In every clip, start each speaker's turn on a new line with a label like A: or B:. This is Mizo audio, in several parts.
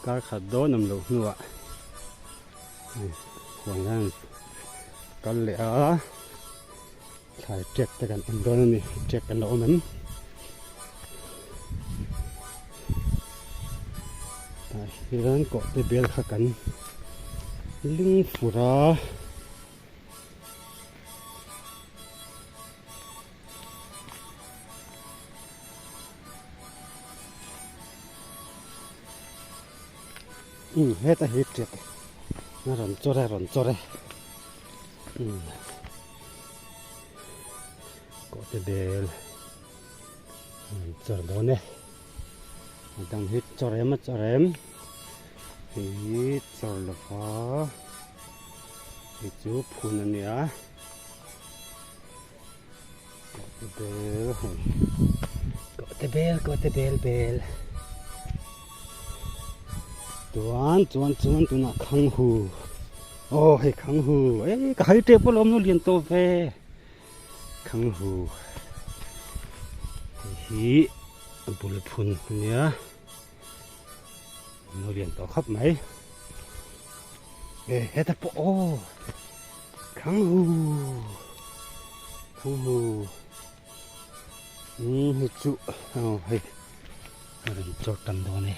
A: Kar khat dawn awm loh hnuah huan hian kal leh a thlai ṭek te kan en dawn a ni ṭek kan lo awm em tah hian kawhte bel kha kan ling fur a. Umm heta hi ṭek a rawn chawr e rawn chawr e umm kawhte bel a rawn chawr dawn e a dang hi chawr em a chawr em hei hi chawr lova hei chu phun a nia. Kawhte bel hei kawhte bel kawhte bel bel chuan chuan chuan tunah khanghu aw hei khanghu ei ka hai tep alawm lo lian tawh ve khanghu hei hi a bul phun a nia lo lian tawh khawp mai e heta pawh aw Khanghu Khanghu umm hei chu aw hei a rawn chawr tam dawn e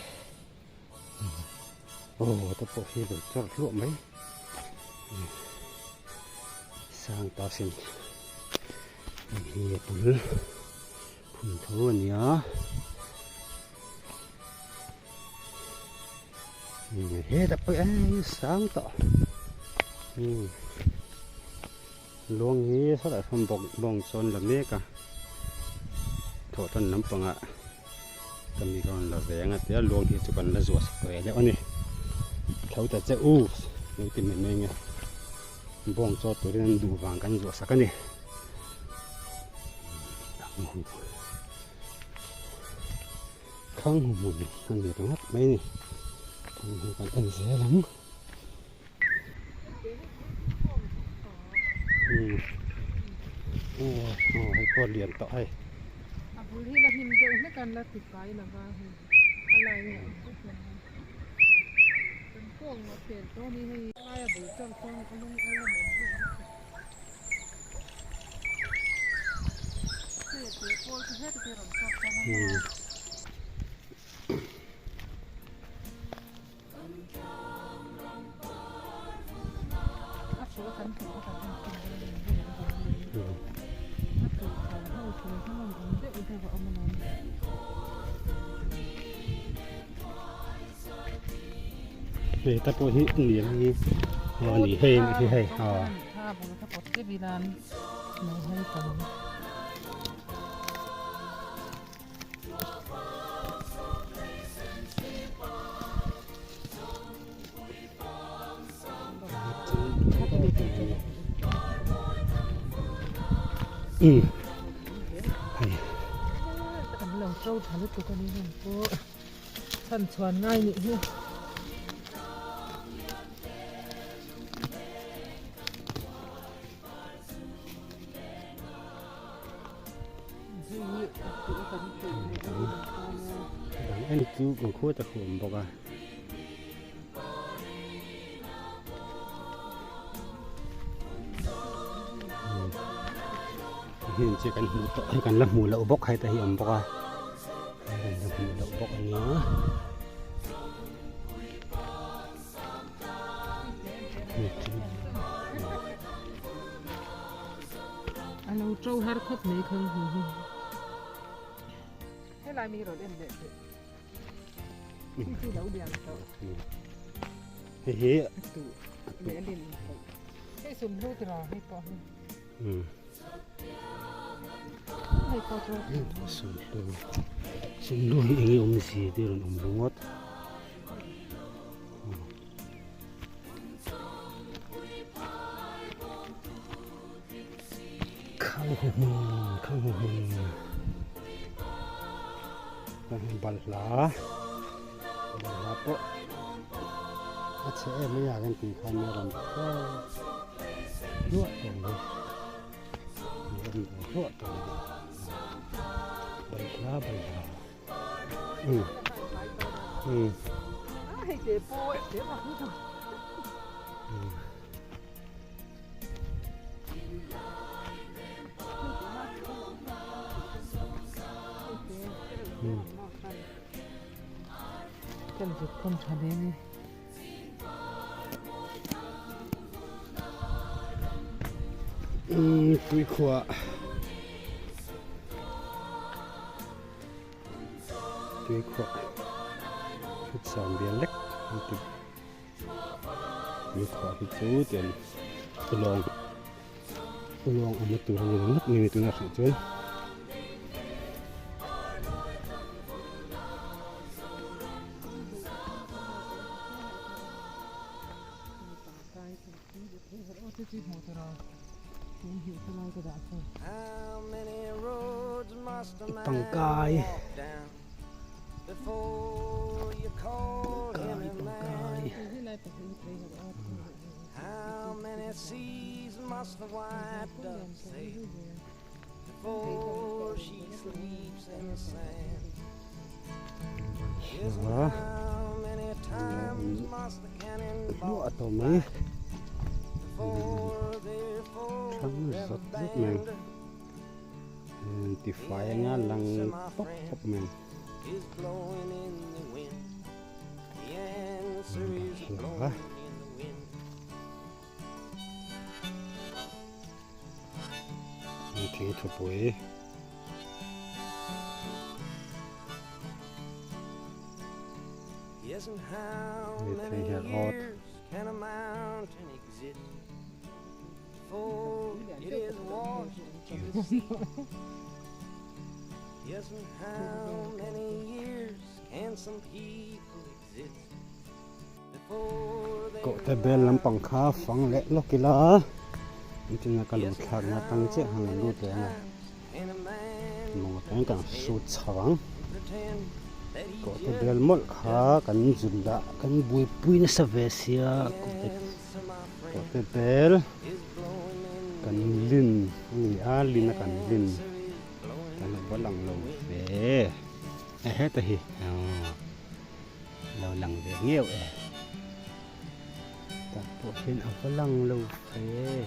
A: aw te pawh hi a rawn chawr hluah mai sang ta sin hei hi a bul phun tho a nia. Heta pawh hi sang tawh luang hi sawtah sawn bawk bawng chuan la mek a thawh tan lampangah ka mi ka rawn la ve ang a tia luang hi chu kan la zuah sak ve deuh a ni tho ta che u lo ti mai mai ang e bawng chaw turin an duh vang kan zuah sak a ni. Khang hmun a ni ringawt mai a ni. Khang hi kan en zel ang. Umm aw aw hei pawh a lian tawh hei.
B: A bul hi la hnim deuh hlek an la ti fai lo va hei a lai hi a awm vek lo va. Kan kawng a pel tawh a ni hei lai a bul chauh chuan a lung a lam awm deuh hlek a.
A: Hei ta pawh hi ni ang hi aw ni hei hi hei aw. Umm hei.
B: An lo to tha lutuk a ni heng pawh chhan chhuan ngai nih hi.
A: Dang en chu kan khua ta khu awm bawk a. Heng chi kan hmuh tawh hi kan la hmuh loh bawk heta hi awm bawk a kan la hmuh loh bawk a nia.
B: A lo to har khawp mai khang hu hi. Helai mi rawn en leh teh. Khi chu lo lian tawh.
A: Hei hi
B: a tu leh a lin tawh. Hei sum hlu tira hei pawh hi. Hei pawh chu
A: sum hlu. Sum hlu hi enge awm si te rawn awm ringawt. Khang hu hmun khang hu hmun balhla balhla pawh a chhe em mai a kan tih khan a rawn thleng hluah tawh mai a rawn hluah tawh mai balhla balhla. Tuikhuah Tuikhuah Futsal bial lek an ti Tuikhuah hi chu tian ulawng ulawng awmna tur a ni ringawt mai ni tunah hrih chuan. Pangkai pangkai pangkai Hluah tawh mai thlang zawt zawt mai tifai anga lang pawp pawp mai hla. Thing thupui Thei hian awt Kawhte bel lampang kha fang leh lawk ila engtin nge ka lo thlakna atang chiah khan an lut leh ang a mawng atangin kan hrut chho ang kawhte bel mawlh kha kan zun dah kan buaipui nasa ve sia kawhte kawhte bel kan lin a ni a lin a kan lin kan va lang lo ve heta hi aww. Lo lang ve ngeuh e. Tah pawh hian a va lang lo ve.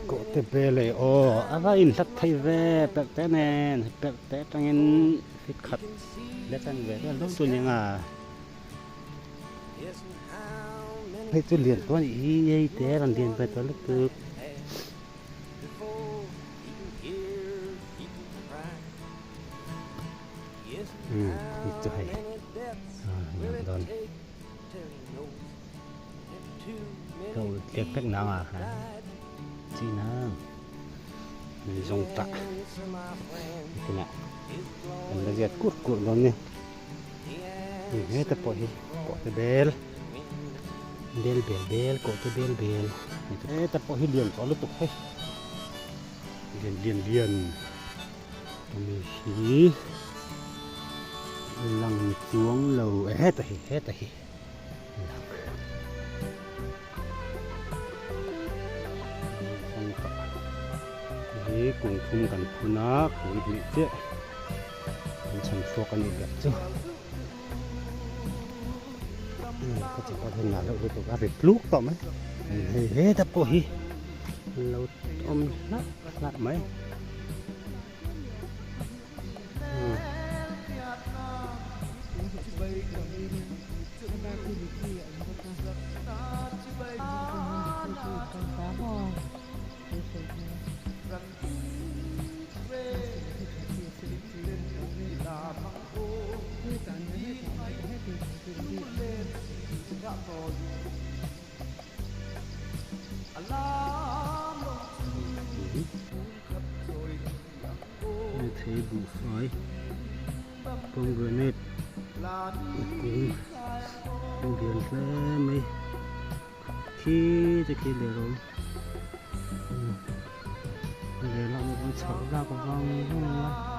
A: Kawhte bel e aw a va inhlat thei ve perh te nen perh te atangin fit khat lek an ve vel dawn chu nia nga. Hei chu lian tawh a nih hi hei te rawn lian ve tawh lutuk. Umm chu hei dawn ka ul tlek vek nang ah khan chi nang mi zawng tah tinah kan la ziat kur kur dawn ni heta pawh hi pawh te bel bel bel bel kawh te bel bel heta pawh hi lian tawh lutuk hei lian lian lian. Hemi hi lang chuang lo e heta hi heta hi lang hi kum thum kan phun a kum hnih chiah kan chhan chhuak a nih ber chu ka chapal hi nalh deuh lutuk a ri tluk tawh mai hei heta pawh hi lo awm hlauh hlauh mai. Thei buhfai pomegranate kung lian hle mai khi te khi leh rawh lehlam ah chuan chhoh lak vang vang a.